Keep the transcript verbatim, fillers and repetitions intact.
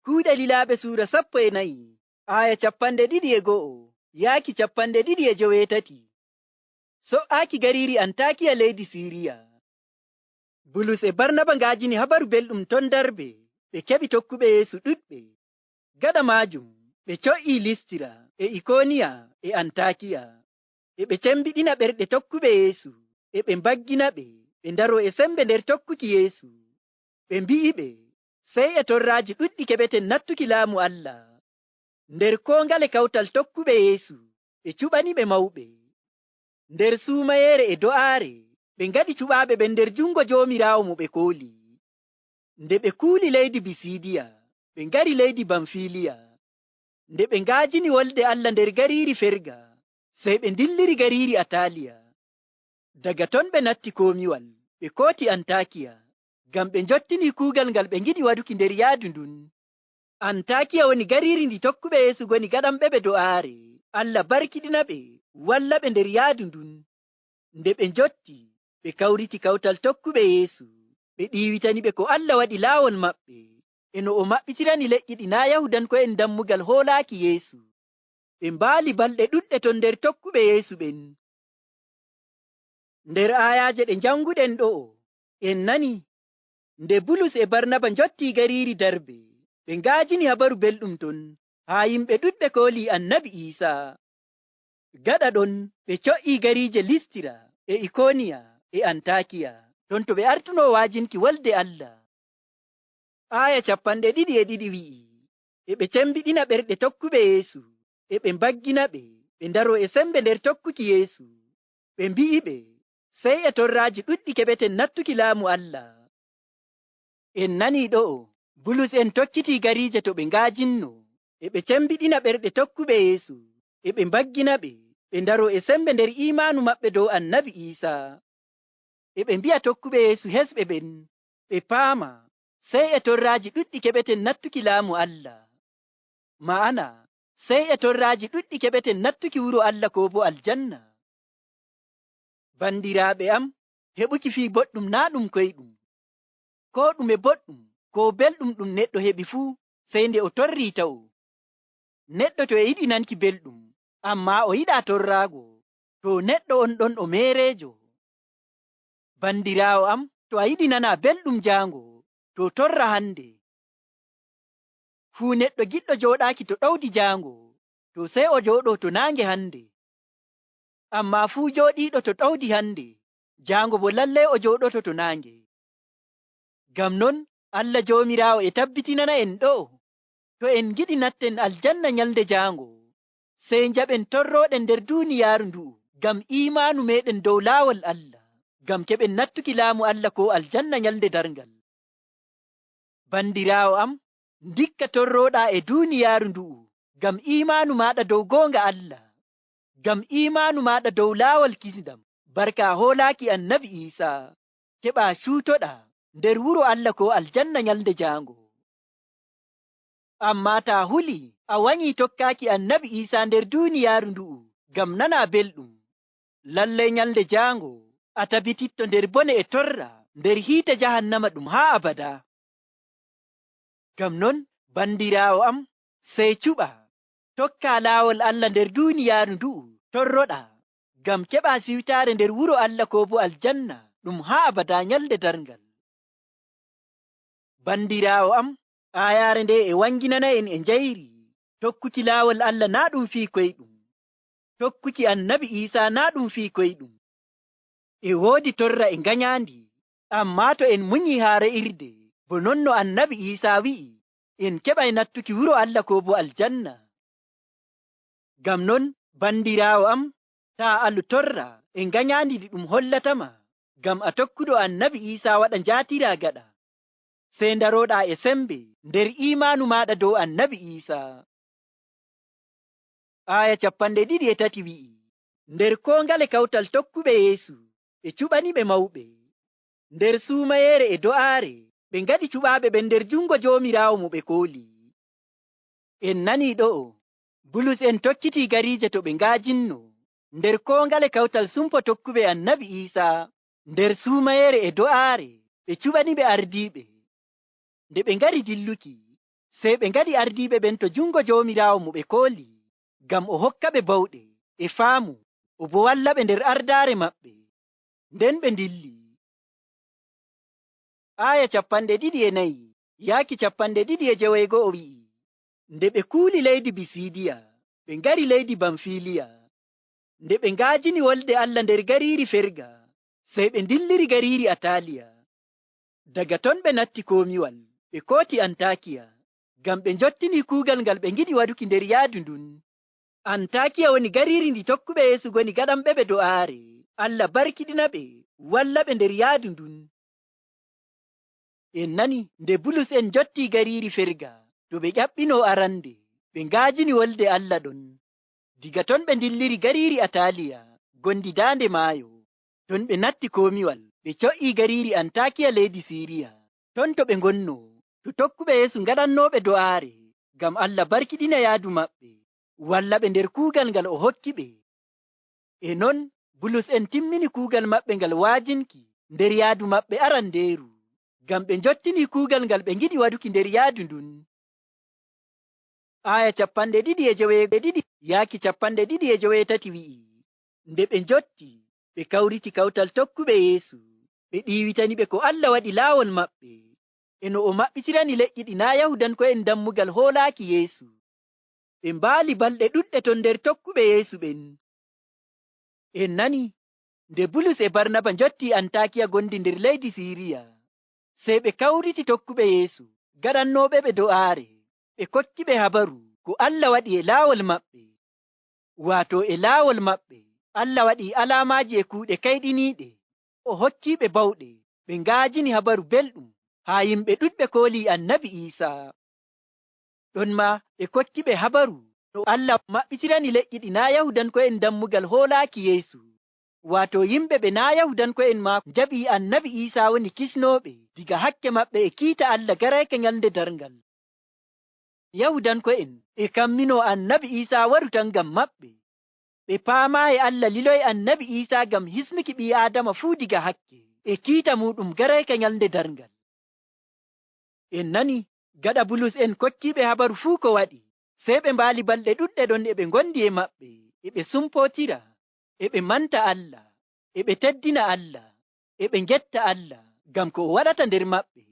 Kuuɗe Lilaaɓe suura sappo e nayi, aaya capanɗe ɗiɗi e go'o yaaki capanɗe ɗiɗi e joweetati. So'aaki gariiri Antaakiya leydi Siiriya. Bulus e Barnaba ngaajini Habaru Belɗum ton Darbe, ɓe keɓi tokkuɓe Yeesu ɗuɗɓe. Gaɗa maajum, ɓe co'ii Listira e Ikooniya e Antaakiya. E ɓe cembiɗina ɓerɗe tokkuɓe Yeesu, e ɓe mbaggina ɓe, ɓe ndaroo e sembe nder tokkuki Yeesu. Ɓe mbi'i ɓe, sey e torraaji ɗuɗɗi keɓeten nattuki laamu Allah. Nder koo ngale kawtal tokkuɓe Yeesu, ɓe cuɓani ɓe mawɓe. Nder suumayeere e do'aare, ɓe ngaɗi cuɓaaɓe ɓen nder jungo Joomiraawo mo ɓe kooli. Nde ɓe kuuli leydi Bisiidiya, ɓe ngari leydi Bamfiliya. Nde ɓe ngaajini wolde Allah nder gariiri Ferga, sey ɓe ndilliri gariiri Ataaliya. Daga ton ɓe natti komiwal, ɓe kooti Antaakiya, ngam ɓe njottini kuugal ngal ɓe ngiɗi waɗuki nder yaadu ndun. Antaakiya woni gariiri ndi tokkuɓe Yeesu ngoni gaɗanɓe ɓe do'aare, Allah barkiɗina ɓe, walla ɓe nder yaadu ndun. Nde ɓe njotti, ɓe kawriti kawtal tokkuɓe Yeesu, ɓe ɗiiwitani ɓe ko Allah waɗi laawol maɓɓe, e no o maɓɓitirani leƴƴi ɗi naa' Yahuudanko'en dammugal hoolaaki Yeesu. Ɓe mbaali balɗe ɗuɗɗe ton nder tokkuɓe Yeesu ɓen. Nder aayaaje ɗe njanguɗen ɗo'o, en nani, nde Bulus e Barnaba njottii gariiri Darbe, ɓe ngaajini Habaru Belɗum ton, haa yimɓe ɗuɗɓe koolii Annabi Iisa. Gaɗa ɗon, ɓe co'ii gariije Listira e Ikooniya e Antaakiya, ton to ɓe artunoo wa'ajinki wolde Allah. Aaya capanɗe ɗiɗi e ɗiɗi wi'i, e ɓe cembiɗina ɓerɗe tokkuɓe Yeesu, e ɓe mbaggina ɓe, ɓe ndaroo e sembe nder tokkuki Yeesu. Ɓe mbi'i ɓe, sey e torraaji ɗuɗɗi keɓeten nattuki laamu Allah. En nanii ɗo'o, Bulus en tokkitii gariije to ɓe ngaajinnoo, e ɓe cembiɗina ɓerɗe tokkuɓe Yeesu, e ɓe mbaggina ɓe, ɓe ndaroo e sembe nder iimaanu maɓɓe dow Annabi Iisa. E ɓe mbi'a tokkuɓe Yeesu hesɓe ɓen, ɓe paama, sey e torraaji ɗuɗɗi keɓeten nattuki laamu Allah. Ma'ana, sey e torraaji ɗuɗɗi keɓeten nattuki wuro Allah koo boo aljanna. Bandiraaɓe am, heɓuki fii boɗɗum naa' ɗum koyɗum. Koo ɗume boɗɗum, koo belɗum ɗum neɗɗo heɓi fuu, sey nde o torrii tawo. Neɗɗo to e yiɗi nanki belɗum, ammaa o yiɗaa torraago, to neɗɗo on ɗon o meereejo. Bandiraawo am, to a yiɗi nanaa belɗum jaango, to torra hande. Fuu neɗɗo giɗɗo jooɗaaki to ɗowdi jaango, to sey o jooɗoo to naange hande. Ammaa fuu jooɗiiɗo to ɗowdi hande, jaango boo lalley o jooɗoto to naange. Ngam non, Allah Joomiraawo e tabbitinana en ɗo'o, to en ngiɗi natten aljanna nyalnde jaango, sey njaɓen torrooɗen nder duuniyaaru ndu'u ngam iimaanu meeɗen dow laawol Allah, ngam keɓen nattuki laamu Allah koo aljanna nyalnde darngal. Bandiraawo am, ndikka torrooɗaa e duuniyaaru ndu'u ngam iimaanu maaɗa dow goonga Allah, ngam iimaanu maaɗa dow laawol kisndam, barka a hoolaaki Annabi Iisa, keɓaa cuutoɗaa nder wuro Allah koo aljanna nyalnde jaango. Ammaa taa huli a wanyii tokkaaki Annabi Iisa nder duuniyaaru ndu'u ngam nanaa belɗum, lalley nyalnde jaango a tabititto nder bone e torra nder hiite jahannama ɗum haa abadaa. Ngam non, bandiraawo am, sey cuɓaa, tokkaa laawol Allah nder duuniyaaru ndu'u, torroɗaa, ngam keɓaa siwtaare nder wuro Allah koo boo aljanna ɗum haa abadaa nyalnde darngal. Bandiraawo am, aayaare nde'e e wanginana en e njayri, tokkuki laawol Allah naa' ɗum fii koyɗum. Tokkuki Annabi Iisa naa' ɗum fii koyɗum. E woodi torra e nganyaandi, ammaa to en munyii haa re'irde, bo non no Annabi Iisa wi'i, en keɓay nattuki wuro Allah koo boo aljanna. Ngam non, bandiraawo am, taa alu torra e nganyaandi ndi ɗum hollatama, ngam a tokkuɗo Annabi Iisa waɗa njaatiraa gaɗa. Sey ndarooɗaa e sembe nder iimaanu maaɗa dow Annabi Iisa. Aaya capanɗe ɗiɗi e tati wi'i, nder koo ngale kawtal tokkuɓe Yeesu, ɓe cuɓani ɓe mawɓe. Nder suumayeere e do'aare, ɓe ngaɗi cuɓaaɓe ɓen nder jungo Joomiraawo mo ɓe kooli. En nanii ɗo'o, Bulus en tokkitii gariije to ɓe nga'ajinno, nder koo ngale kawtal sumpo tokkuɓe Annabi Iisa, nder suumayeere e do'aare, ɓe cuɓani ɓe ardiiɓe. Nde ɓe ngari dilluki, Sey ɓe ngaɗi ardiiɓe ɓen to jungo Joomiraawo mo ɓe kooli, ngam o hokka ɓe bawɗe e faamu, o boo walla ɓe nder ardaare maɓɓe. Nden ɓe ndilli. Aaya capanɗe ɗiɗi e nayi yaaki capanɗe ɗiɗi e joweego'o wi'i, nde ɓe kuuli leydi Bisiidiya, ɓe ngari leydi Bamfiliya. Nde ɓe ngaajini wolde Allah nder gariiri Ferga, sey ɓe ndilliri gariiri Ataaliya. Daga ton ɓe natti komiwal, ɓe kooti Antakiya, ngam ɓe njottini kuugal ngal ɓe ngiɗi waɗuki nder yaadu ndun. Antakiya woni gariiri ndi tokkuɓe Yeesu ngoni gaɗanɓe ɓe do'aare, Allah barkiɗina ɓe, walla ɓe nder yaadu ndun. En nani nde Bulus en njotti gariiri Ferga, to ɓe ƴaɓɓino arande, ɓe ngaajini wolde Allah ɗon. Diga ton ɓe ndilliri gariiri Ataaliya, gondi daande maayo. Ton ɓe natti komiwal, ɓe co'i gariiri Antakiya leydi Siriya. Ton to ɓe ngonno, to tokkuɓe Yeesu ngaɗannooɓe do'aare, ngam Allah barkiɗina yaadu maɓɓe, walla ɓe nder kuugal ngal o hokki ɓe. E non, Bulus en timmini kuugal maɓɓe ngal waajinki nder yaadu maɓɓe arandeeru, ngam ɓe njottini kuugal ngal ɓe ngiɗi waɗuki nder yaadu ndun. Aaya capanɗe ɗiɗi e joweeɗiɗi yaaki capanɗe ɗiɗi e joweetati wi'i, nde ɓe njotti, ɓe kawriti kawtal tokkuɓe Yeesu, ɓe ɗiiwitani ɓe ko Allah waɗi laawol maɓɓe, e no o maɓɓitirani leƴƴi ɗi naa' Yahuudanko'en dammugal hoolaaki Yeesu. Ɓe mbaali balɗe ɗuɗɗe ton nder tokkuɓe Yeesu ɓen. En nani, nde Bulus e Barnaba njotti Antakiya gondi nder leydi Siriya, sey ɓe kawriti tokkuɓe Yeesu, gaɗannooɓe ɓe do'aare, ɓe kokki ɓe habaru ko Allah waɗi e laawol maɓɓe, waato e laawol maɓɓe, Allah waɗi alaamaaji e kuuɗe kayɗiniiɗe, o hokki ɓe bawɗe, ɓe ngaajini habaru belɗum, haa yimɓe ɗuɗɓe kooli Annabi Iisa. Ɗon maa ɓe kokki ɓe habaru no Allah maɓɓitirani leƴƴi ɗi naa' Yahuudanko'en dammugal hoolaaki Yeesu, waato yimɓe ɓe naa' Yahuudanko'en maa njaɓi Annabi Iisa woni kisnooɓe diga hakke maɓɓe e kiita Allah garayka nyalnde darngal. Yahuudanko'en e kamminoo Annabi Iisa waru tan ngam maɓɓe. Ɓe paamaayi Allah liloyi Annabi Iisa ngam hisnuki ɓii Aadama fuu diga hakke e kiita muuɗum garayka nyalnde darngal. En nani, gaɗa Bulus en kokkiiɓe habaru fuu ko waɗi, sey ɓe mbaali balɗe ɗuɗɗe ɗon e ɓe ngondi e maɓɓe, e ɓe sumpootira, e ɓe manta Allah, e ɓe teddina Allah, e ɓe ngetta Allah ngam ko o waɗata nder maɓɓe.